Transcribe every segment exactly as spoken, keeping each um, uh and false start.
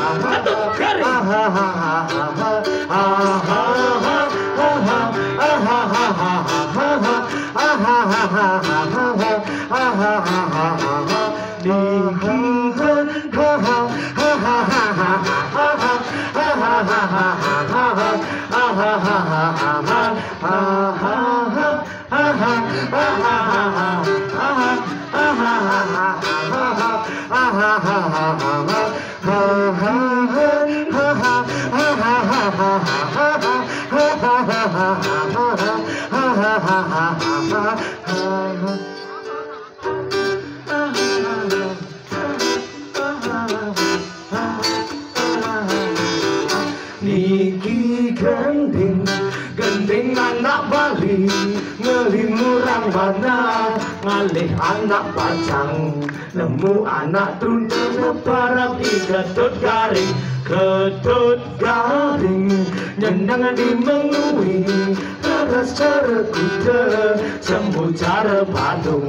Ketut garing. Niki Niki gending, gending anak Bali, ngelimurang bana, ngalih anak pacang, nemu anak truntel, parab i Ketut garing, Ketut garing, nyeneng di mengui, leres cara kuda, sembu cara patung,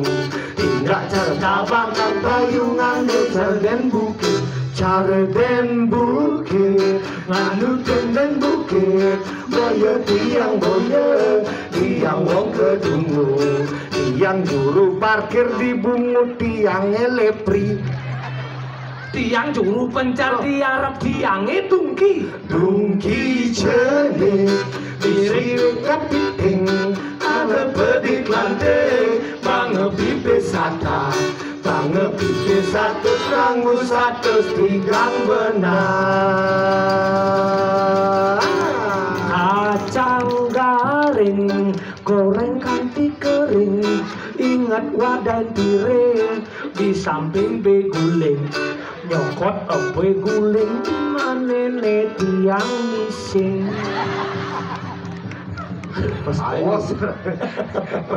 tindak cara tabang, bayungan desa dan bukit, cara dan bukit, nganu dan bukit, boya tiang boya, tiang wong kedungu, tiang juru parkir di bungut, tiang elepri. Tiang juru pencar diarep tiange tungki. Tungki jene, diri kepiting, ada pedik lanting, bange pipis sata, bange pipis satus, rangu satus, tigang benar. Kacang garing, goreng kanti kering, ingat wadah piring, di samping beguling, nyokot beguling, manene tiang mising. Awas.